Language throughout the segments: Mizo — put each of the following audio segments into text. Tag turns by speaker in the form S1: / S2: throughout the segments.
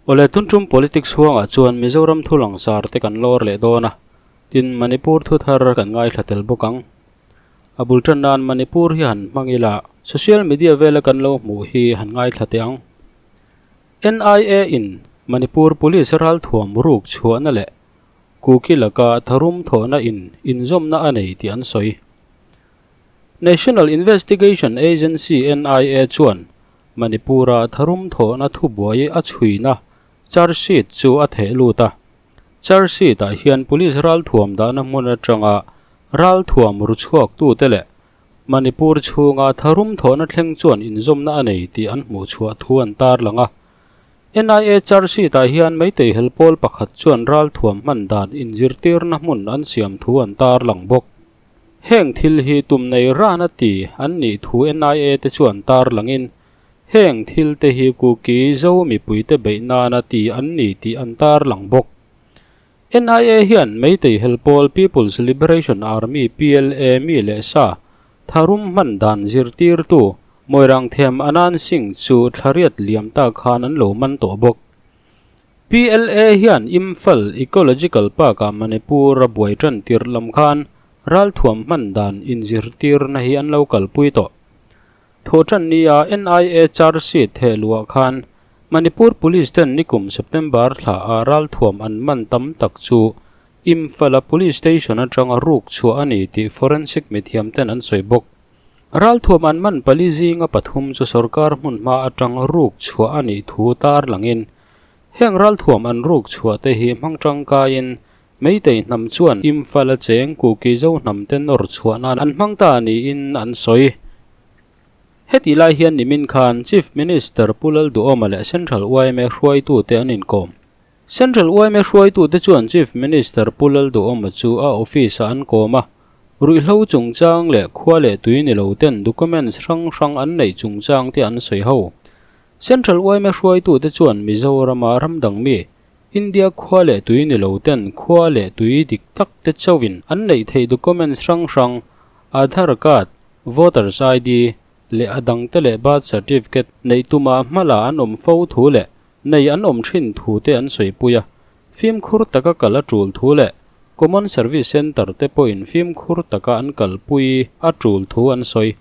S1: Awle tun tum politics huangah chuan Mizoram thu langsar te kan lawr leh dawn a, tin Manipur thu thar kan ngaithla tel bawk ang. A bul tan nan Manipur hi han hmang ila, social media vela kan lo hmuh hi han ngaithla teh ang. NIA in Manipur Police ralthuam ruk chhuahna leh Kuki laka tharum thawhna in inzawmna a nei tih an sawi. National Investigation Agency, NIA, chuan Manipur-a tharum thawhna thubuai a chhuina charge sheet chu a theh lut a. Charge sheet-ah hian police ralthuam dahna hmun atanga ralthuam ru chhuaktute leh Manipur chhunga tharum thawhna thleng chuan inzawmna a nei tih an hmuh chhuah thu an tarlang a. NIA charge sheet-ah hian Meitei helpawl pakhat chuan ralthuam hman dan inzirtirna hmun an siam thu an tarlang bawk. Heng thil hi tum nei ran a ti an nih thu NIA te chuan tarlangin, heng thil te hi Kuki Zo mipuite beih nana ti an ni tih an tarlang bawk. NIA hian Meitei helpawl People's Liberation Army, PLA, mi leh sa tharum hman dan zirtirtu Moirangthem Anand Singh chu thlariat liam ta khan an lo man tawh bawk. PLA hian Imphal Ecological Park-ah Manipur a buai tan tirh lam khan ralthuam hman dan inzirtirna hi an lo kalpui tawh. Thawhtan nia NIA charge sheet theh luah khan Manipur Police ten nikum September thla ah ralthuam an man tam tak chu Imphal-a Police Station atanga ruk chhuah a ni tih forensic mithiam ten an sawi bawk. Ralthuam an man pali zinga pathum chu sorkar hmun hma atang ruk chhuah a nih thu tarlangin heng ralthuam an ruk chhuah te hi hmang tangkaiin Meitei hnam chuan Imphal a cheng Kuki Zo hnam te nawr chhuah nan an hmang ta niin an sawi. Hetih lai hian nimin khan Chief Minister Pu Lalduhawma leh Central yma hruaitute an inkawm. Central yma hruaitute chuan Chief Minister Pu Lalduhawma chu a office-ah an kawm a, ruihhlo chungchang leh khua leh tui ni lo ten documents hrang hrang an neih chungchang te an sawi ho. Central yma hruaitute chuan Mizorama ram dang mi, India khua leh tui ni lo ten khua leh tui dik tak te chauhin an neih theih documents hrang hrang, Aadhaar card, Voters ID leh a dangte leh birth certificate neih tumah hmala an awm fo thu leh Nei an awm thin thu te an sawipui a, fimkhur taka kal a tul thu leh Common Service Centre te pawhin fimkhur taka an kalpui a tul thu an sawi.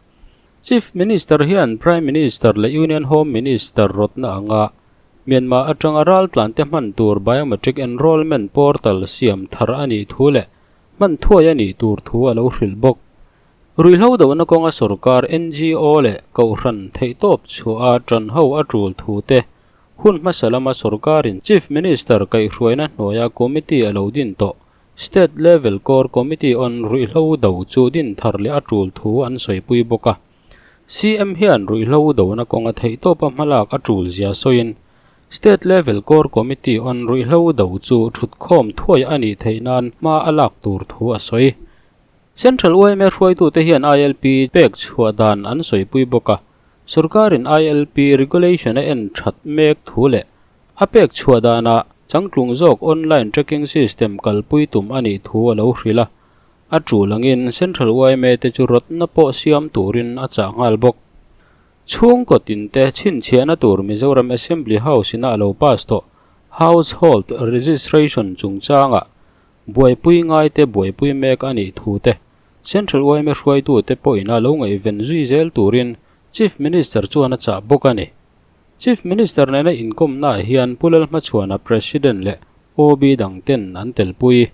S1: Chief Minister hian Prime Minister leh Union Home Minister rawtna anga Myanmar atanga raltlante hman tur Biometric Enrolment Portal siam thar a nih thu leh hman thuai a nih tur thu a lo hrilh bawk. Ruihhlo dohna kawnga sorkar NGO leh Kohhran theihtawp chhuah a tan ho a tul thu te, hun hmasa lama sorkarin Chief Minister kaihhruaina hnuaia committee a lo din tawh, State Level Core Committee on Ruihhlo do chu din thar leh a tul thu an sawipui bawk a. CM hian ruihhlo dohna kawnga theihtawpa hmalak a tul zia sawiin, State Level Core Committee on Ruihhlo do chu thutkhawm thuai a nih theih nan hma a lak tur thu a sawi. Central yma hruaitute hian ILP pek chhuah dan an sawipui bawk a, sorkarin ILP regulation a en that mek thu leh a pek chhuah danah changtlung zawk online tracking system kalpui tum a nih thu a lo hrilh a, a tul angin Central yma te chu rawtna pawh siam turin a chah nghal bawk. Chhungkaw tinte chhinchhiahna tur Mizoram Assembly House ina a lo pass tawh Household Registration chungchangah Buaipui ngaite buaipui mek a nih thu te, Central yma hruaitute pawhin a lo ngaihven zui zel turin Chief Minister chuan a chah bawk a ni. Chief Minister nena inkawmnaah hian Pu Lalhmachhuana President leh OB dang ten an telpui.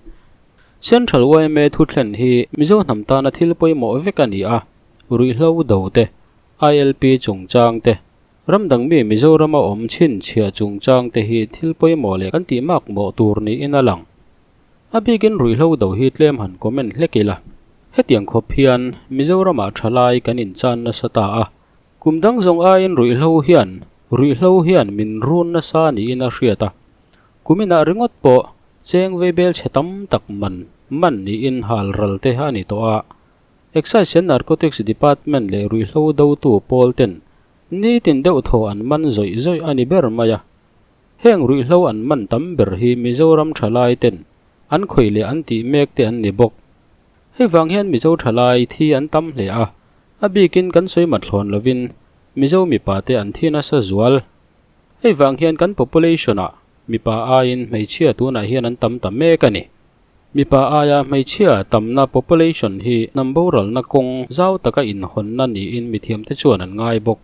S1: Central yma thuthlen hi Mizo hnam tana thil pawimawh vek a ni a, ruihhlo do te, ILP chungchang te, Ram dang mi Mizorama awm chhinchhiah chungchang te hi thil pawimawh leh kan tih mak mawh tur niin a lang. A bikin ruihhlo do hi tlem han comment hlek ila. Hetiang khawp hian Mizoramah thalai kan inchan nasa ta a, kum dang zawng aiin ruihhlo hian ruihhlo hian min run nasa niin a hriat a. Kuminah ringawt pawh cheng veibel chhe tam tak man man niin hal ral te a ni tawh a. Excise and Narcotics Department leh ruihhlo dotu pawl ten Nitin deuh thaw an man zawih zawih a ni ber mai a. Heng ruihhlo an man tam ber hi Mizoram thalai ten an khawih leh an tih mek te an ni bawk. Hei vang hian Mizo thalai thi an tam hle a, a bikin kan sawi mat thlawn lovin Mizo mipa te an thi nasa zual. Hei vang hian kan population ah. Mipa aiin hmeichhia tunah hian an tam ta mek a ni. Mipa aia hmeichhia tamna population hi hnam boralna kawng zau taka inhawnna niin mithiamte chuan an ngai bawk.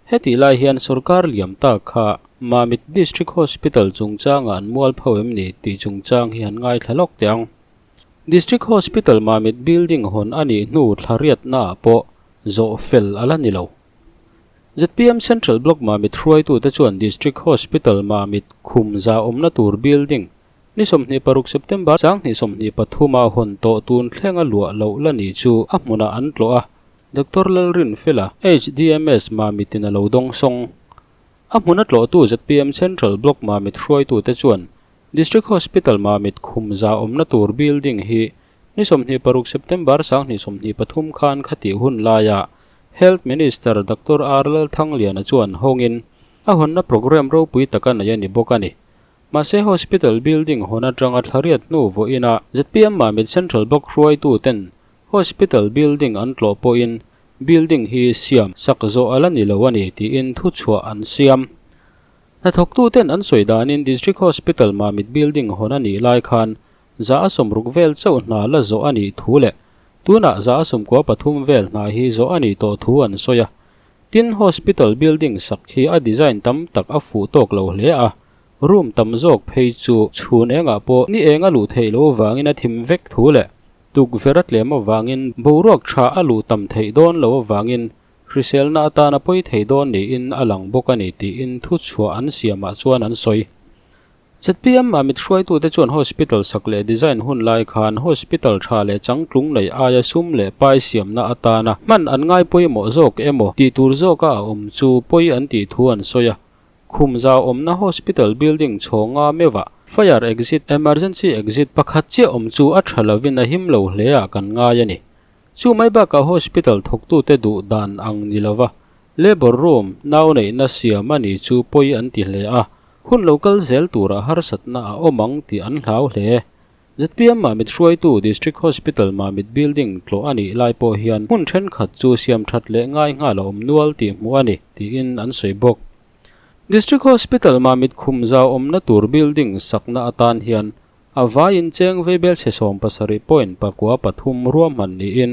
S1: Hetih lai hian sorkar liam tak kha Mamit District Hospital chungchangah an mual pho em ni tih chungchang hi an ngaithla lawk teh ang. District Hospital Mamit building hawn a nih hnu thla riatnaah pawh zawh fel a la ni lo. Zpm Central Block Mamit hruaitute chuan District Hospital Mamit khum za awmna tur building ni 26 September 2023 a hawn tawh tun thlenga luah loh la ni chu a hmunah an tlawh a, Doctor Lalrinfela, HDMS Mamitin a lo dawng sawng. A hmuna tlawhtu zpm Central Block Mamit hruaitute chuan District Hospital Mamit khum za awmna tur building hi ni 26 September 2023 khan khatih hun laia Health Minister Doctor R Lalthangliana chuan hawngin a hawnna programme ropui taka nei a ni bawk a ni. Mahse Hospital building hawn atanga thlariat hnu vawiinah zpm Mamit Central Block hruaituten Hospital building an tlawh pawhin building hi siam sak zawh a la ni lo a ni tiin thuchhuah an siam. Hnathawktuten an sawi danin District Hospital Mamit building hawn a nih lai khan 60% vel chauh hna la zawh a nih thu leh tunah 93% vel hna hi zawh a nih tawh thu an sawi a. Tin, Hospital building sak hi a design tam tak a fuh tawk lo hle a, room tam zawk phei chu chhun engah pawh ni eng a luh theih loh avangin a thim vek thu leh Tukverh a tlem avangin boruak tha a luh tam theih dawn lo avangin hriselna atana pawi thei dawn niin a lang bawk a ni tiin thuchhuah an siamah chuan an sawi. Zpm Mamit hruaitute chuan hospital sak leh design hun lai khan hospital tha leh changtlung nei aia sum leh pai siamna atana hman an ngai pawimawh zawk emaw tih tur zawka a awm chu pawi an tih thu an sawi a. Khum zau awmna hospital building chhawnga meuhah fire exit, emergency exit, pakhat chiah awm chu a tha lovin a him lo hle ah kan ngai a ni. Chu mai bakah hospital thawktute duh dan ang ni lova labour room nau neihna siam a ni chu pawi an ti hle a, hun lo kal zel turah harsatna a awm ang tih an hlau hle. Zpm Mamit hruaitu District Hospital Mamit Building tlawh a nih lai pawh hian hmun thenkhat chu siam that leh ngai nghal a awm nual tih hmuh a ni, tiin an sawi bawk. District Hospital Mamit khum zau awmna tur building sakna atan hian a vaiin cheng veibel chhe 70 point pakua pathum ruahman niin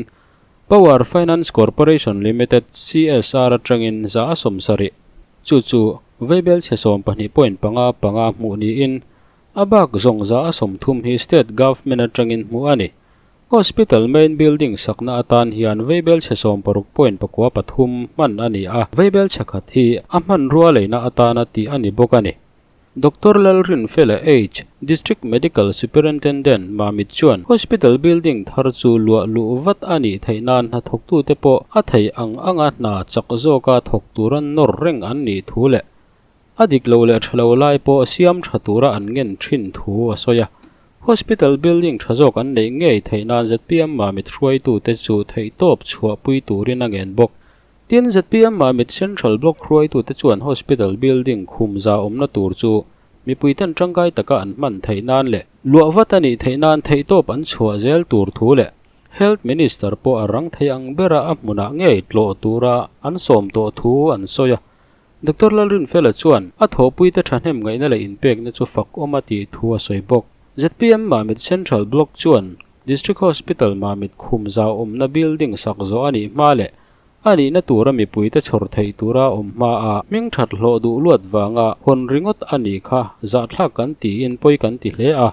S1: Power Finance Corporation Limited CSR atangin 70% chu chu veibel chhe 12 point panga panga hmuh niin A bak zawng 30% hi State Government atangin hmuh a ni. Hospital main building sakna atan hian veibel chhe 60 point pakua pathum hman a ni a, veibel chhe khat hi a hmanrua leina atana tih a ni bawk a ni. Doctor Lalrinfela H, District Medical Superintendent Mamit chuan hospital building thar chu luah luh vat a nih theih nan hnathawktute pawh a theih ang anga hna chak zawka thawk tura nawr reng an nih thu leh A dik lo leh tha lo lai pawh siam tha tura an ngen thin thu a sawi a. Hospital building tha zawk an neih ngei theih nan zpm Mamit hruaitute chu theihtawp chhuahpui turin a ngen bawk. Tin, zpm Mamit Central Block hruaitute chuan hospital building khum za awmna tur chu mipuiten tangkai taka an hman theih nan leh luah vat a nih theih nan theihtawp an chhuah zel tur thu leh Health Minister pawh a rang thei ang bera a hmunah ngei tlawh tura an sawm tawh thu an sawi a. Doctor Lalrinfela chuan a thawhpuite thahnem ngaihna leh inpekna chu fak awm a tih thu a sawi bawk. Zpm Mamit Central Block chuan District Hospital Mamit khum zau awmna building sak zawh a nih hma leh a nihna tura mipuite chhawr theih tura awm hma a hming that hlawh duh luat vanga hawn ringawt a nih kha zahthlak kan tiin pawi kan ti hle a.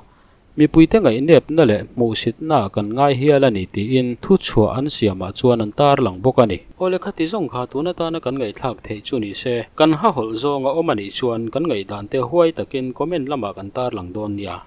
S1: Mipuite ngaihnepna leh hmuhsitna kan ngai hial a ni tiin thuchhuah an siamah chuan an tarlang bawk a ni. Aw lehkha ti zawng kha tun atana kan ngaihthlak theih chu ni se, kan hahawlh zawnga awm a nih chuan kan ngaihdan te huai takin comment lamah kan tarlang dawn nia.